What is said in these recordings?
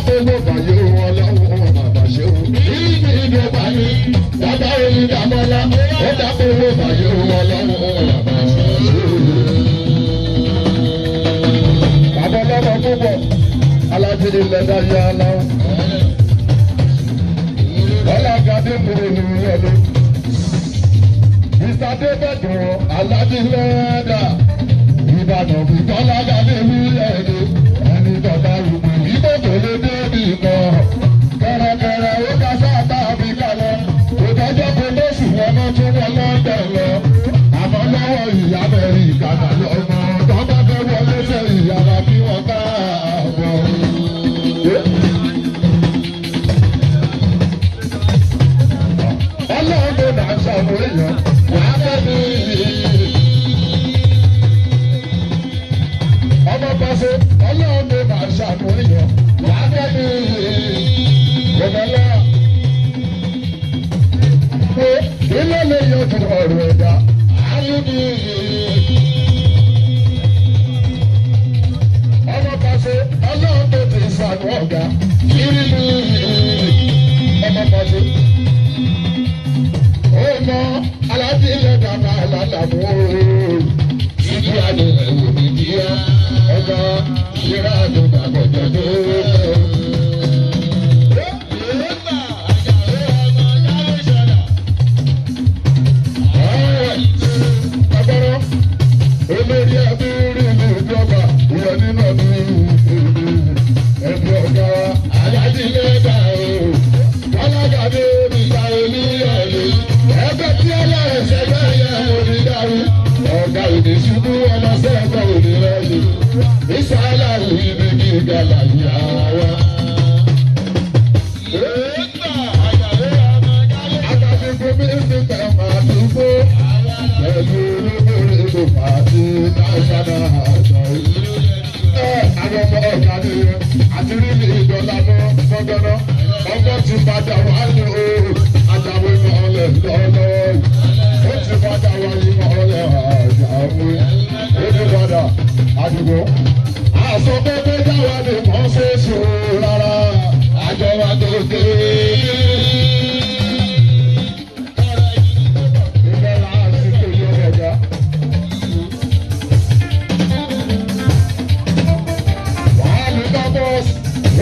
dákòwò bàyè ọlọ́run bàbá ṣe o. Ìdí ìjọba ni bàbá Oyindamola. Ó dákòwò bàyè ọlọ́run bàbá ṣe o. Bàbá ọlọ́mọ púpọ̀ alájídé lẹ́dá yá aláwọ̀. Ọlágadé kúrò ní ìrọ̀lẹ́. Mr. Débẹ̀dùn alájídé lẹ́dá. Ìbàdàn fi tọ́lágadé wílẹ̀ ni. Ẹni tọ́ta rògbò ìbò kò lè débi kan. Kẹ̀rẹ̀kẹ̀rẹ̀ ó ká sáàtà fi kalẹ̀. Kò tọ́jọ́ kó lóṣù wọn mọ́ tún wọn lọ́dẹ̀ lọ. Àmọ́ lọ́wọ́ ìyá mẹ́rin ìkànnà lọ́mọ. Tọ́ bá fẹ́ wọlé sẹ́ ìyára kí wọ́n ká àbọ̀. Ọlọ́run ló dà ń sọ̀rọ̀ èèyàn. Wàá fẹ́ mi. Ọmọ pàṣẹ, ọlọ́run ló dà ń sọ̀rọ̀ èèyàn. Wàá fẹ́ mi. Gbọ̀dọ̀lá. Pé kí ló lè yọjú ọ̀rọ̀ ẹ̀dá? Ayé mi. Ọmọ pàṣẹ, ọlọ́run tó ti sànú ọ̀gá. Kiri mi. Ọmọ pàṣẹ ọmọ aládìlẹ̀ dàgbà alálàmú ooo. Ìdí àlè ẹ̀wò mi díẹ̀, ọ̀gá ìrà àdúgbò àgbọ̀jọ̀ tó. Agbára olórí ẹbí rí mi ìjọba ìyẹn nínú ẹbí ẹbí ọ̀gá aládìlẹ̀ dà o. Alágàdé mi ta olúyọ̀lé. Ẹgbẹ́ tí ọlọ́ẹ̀ṣẹ̀ bẹ́ẹ̀ yẹ orí dàrú. Ọ̀gá òní ṣubú ọlọ́sẹ̀ ẹgbẹ́ òní rẹ̀lú. Ìsàlà ibi gíga làyà wa. Àtàkùn mi ti tẹ̀ máa dúró. Pẹ̀lú olóbìnrin ìlú pàtí náṣánná àjọ yìí. Àwọn ọmọ ọ̀gá ni àti rí ní ìdọ́là mọ́ mọ́gánná. Ọmọ ti padà wá ní o, àjàwé mọ́lẹ̀ lọ́lọ́. Ó ti padà wá ní mọ́lẹ̀ àjàwé. Ó ti padà àdúgbò. Àṣọ pépé jáwa ni mọ́ ṣe ṣe rárá. Àjọ wa tó dé. Ìbẹ̀rẹ̀ àsìkò yóò ọ̀gá. Wàhálì bá bọ́ọ̀sì.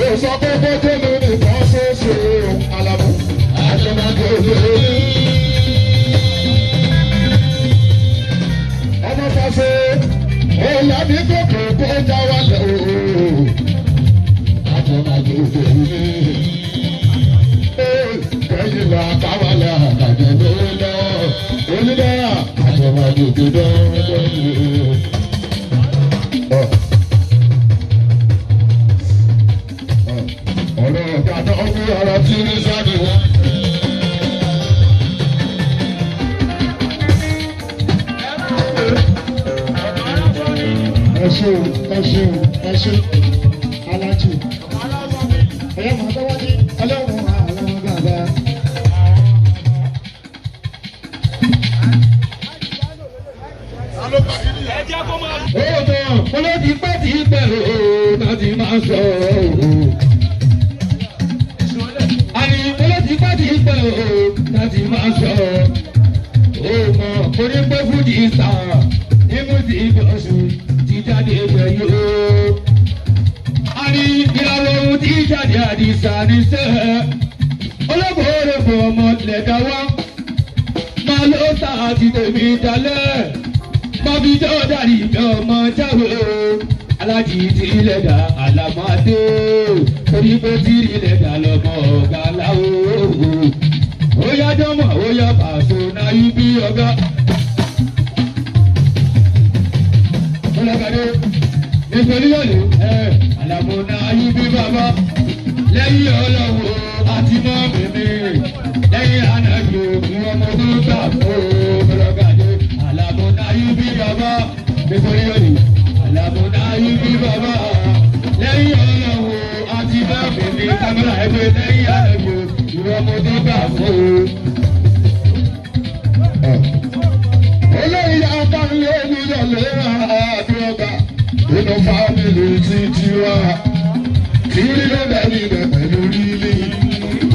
Ó sọ pé bójú mi nìkan ṣe é ṣe Alamu. Àjọmọ̀gbòde. Ọmọ fàṣẹ, òlàbí kòkò kó já wálẹ̀ o. Àjọmọ̀gbòde. Kẹ́yìn lọ àtàwálẹ̀ àtàjẹ́ ló lọ. Onídàá àjọmọ̀gbòde dọ́dọ́. Ọ̀rọ̀ ọ̀gá náà wí ọ̀rọ̀ tí ní sáàdì wọn. Ẹ ṣé o, ẹ ṣé o, ẹ ṣé alájù. Ẹ̀yẹ́ màá tọ́wọ́ ní ọlọ́run àwọn bàbá. Ó mọ̀ olódì pẹ́ tí pẹ̀lú láti máa sọ ọ́. Àní olódì pẹ́ tí pẹ̀lú láti máa sọ ọ́. Ó mọ̀ orí pé fújì sà nínú ti ìbọ̀sùn ti jáde bẹ̀ yóò. Àní ìràwọ̀ ohun tí jáde àdìsá ní sẹ́ẹ̀. Olóògbé fún ọmọ lẹ̀dá wá. Máa ló sá àti tèmi dalẹ̀. Bọ́bí jọ́dárì mi ọmọ jáwé o. Alájì ti ilẹ̀ dà àlàmọ́dé o. Torí pé tí ilẹ̀ dà lọ́mọ ọ̀gá láwo. Ó yá dánmọ̀, ó yá pàṣẹ náà yí bí ọ̀gá. Ọlọ́gàdé nítorí ọ̀lẹ́ ẹ̀ àlàmọ́ náà yí bí bàbá. Lẹ́yìn ọlọ́wọ́ àti mọ́ mímí. Lẹ́yìn ànágbé ìwọ́n mo tó gbà fún ọlọ́gàdé. Àlàmọ́ náà yí bí bàbá. Nítorí ọ̀lẹ́ àlàmọ́ náà yí bí bàbá. Lẹ́yìn ọlọ́wọ́ àti mọ́ mímí. Kámẹ́rà ẹgbẹ́ lẹ́yìn ànágbé ìwọ́n mo tó gbà fún. Olóyè abáńlé olúyọ̀lé àdúrà nínú fámìlì títí wá. Tírí ló bẹ̀ níbẹ̀ pẹ̀lú rílì.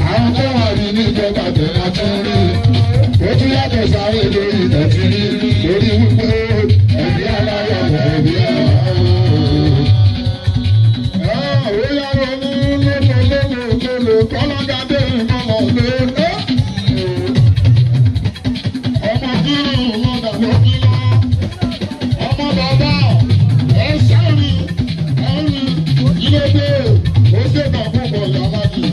Àwọn tó wà ní níjọba tẹ̀lé àtúnrí. Ó tún yàtọ̀ sáré lórí tẹ̀tírí. Lórí wípé ẹ̀mí aláyọ̀ ẹ̀mí aláyọ̀. Ó yára mú lóko lóko lóko kọ́lọ́gàdé ìmọ̀lọ́ lé. Ọmọ kírun lọ́dà ló kí lọ. Ọmọ bàbá ẹ sáré ẹrù ìlódé ó ṣèkà púpọ̀ alájì.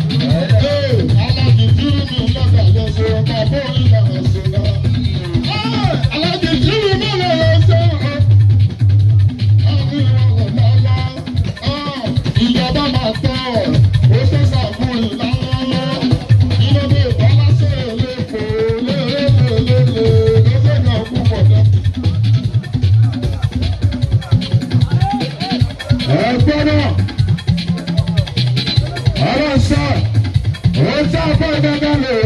Ee alájì kírun mi lọ́dà lọ sí ọmọ bóyá ìlànà sí lọ. Alájì kírun mi lọ́dà lọ sí ìjọba máa tọ̀ ó ṣe ṣàkóso ìlànà ìlọ́dẹ ìbáláṣẹ́ lẹ́kọ̀ọ́ lẹ́lẹ́lẹ́lẹ́ lọ́sẹ̀dá púpọ̀ náà. Ẹ gbọ́dọ̀ ọ̀rọ̀ sọ òun tá a fọ́ dandan lò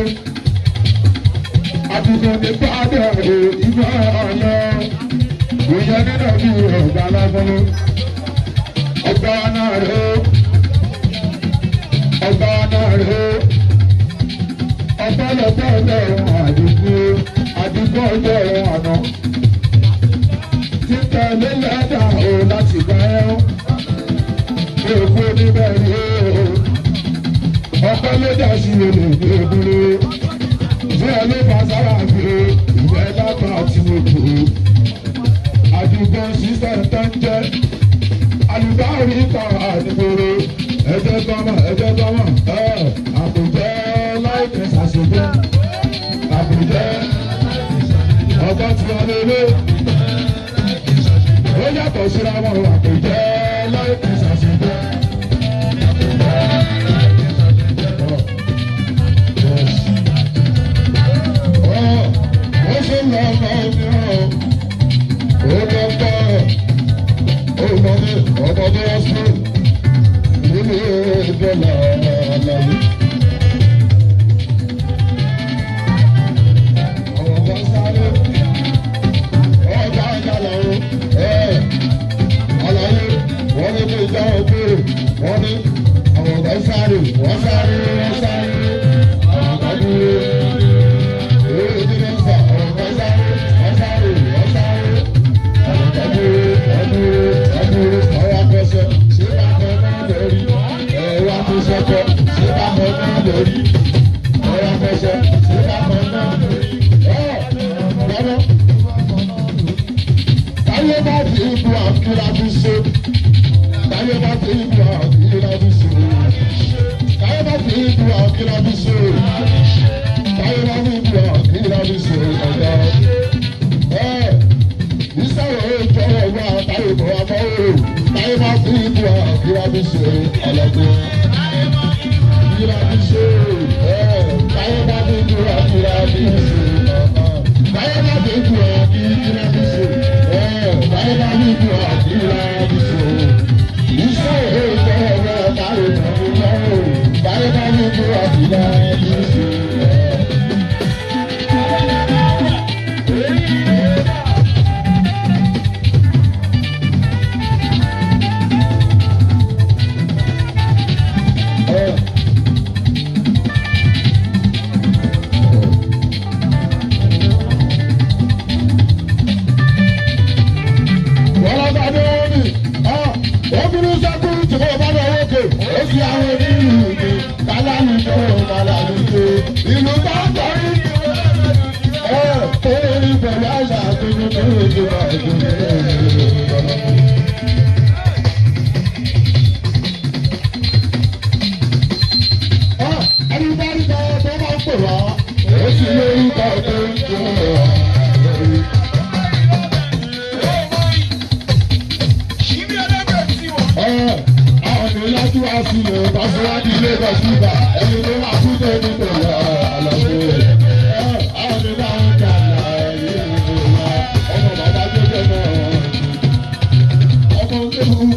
àdùnnú ní pàdé ìbọn ọ̀nà ìyẹn nínú bí ọ̀gá lọ́gbọ́n ọgbà náà rè ọgbà náà rè ọpẹ́lọpẹ́ ọlọ́run àdúgbò àdúgbò ọjọ́ àná títẹ̀ lélẹ́dà o láti gbà ẹ́ o èkó níbẹ̀ ni o ọpẹ́ ló dà sí olè ní ebúrú tí ẹ ló fa sára fi ìwé lápá tí mo kù àdúgbò sísẹ tó ń jẹ alùbárí kan àdúgbò ẹjẹ tọmọ ẹjẹ tọmọ ẹ àpòjẹ láìpẹ́ sàṣẹjẹ àpòjẹ ọjọ́ tí wọ́n lé lé ó yàtọ̀ síra wọn àpòjẹ láìpẹ́ sàṣẹjẹ. Ó ṣe lọ ọmọ mi ọ̀ ó lọ bá ó lọ ní ọmọ tó wá sí nínú ìdọ́là àlàyé. Àwọn kan sáré ọjà ìjàlá o ẹ̀ àlàyé wọ́n ní kí ìjà òkú wọ́n ní àwọn kan sáré wọ́n sáré wọ́n sáré àwọn kan dúró. Táyé bá fi ibú àkúrà fi ṣe. Táyé bá fi ibú àkúrà fi ṣe. Táyé bá fi ibú àkúrà fi ṣe. Táyé bá fi ibú àkúrà fi ṣe ọ̀gá. Ẹ ìsọ̀rọ̀ ètò ọ̀gá táyé bọ̀ wá fọ́ o. Táyé bá fi ibú àkúrà fi ṣe ọ̀lọ́gbọ́n. Àkúrà fi ṣe. Ẹ táyé bá fi ibú àkúrà fi ṣe ọ̀gá. Táyé bá fi ibú àkúrà fi ṣe. Ẹ táyé bá fi ibú àkúrà fi ṣe. Iṣẹ́ ètò ọ̀gá táyé bọ̀ wá fọ́ o. Táyé bá fi ibú àkúrà fi ṣe. Obìnrin sẹ́kù tí kò bá lọ wókè, ó fi àwọn onílù ní kálálùjọ kálálùjọ. Ìlú bá ń tọ́rí ẹ̀ orí pẹ̀lú àṣà tuntun tó ń jẹ àìdùnnú. Ẹni bá rí kan tó máa ń pè wá, ó sì lórúkọ tó ń jẹ àìdùnnú. Àwọn ènìyàn tí wàá sí ilẹ̀ bàṣẹ́wádìí ilé bàṣúgbà ẹni tó máa kú tó ní pẹ̀lú àlàfo. Àwọn ènìyàn ń jà láàyè ọmọ bàbá tó jẹ́ náà. Ọmọ tó ń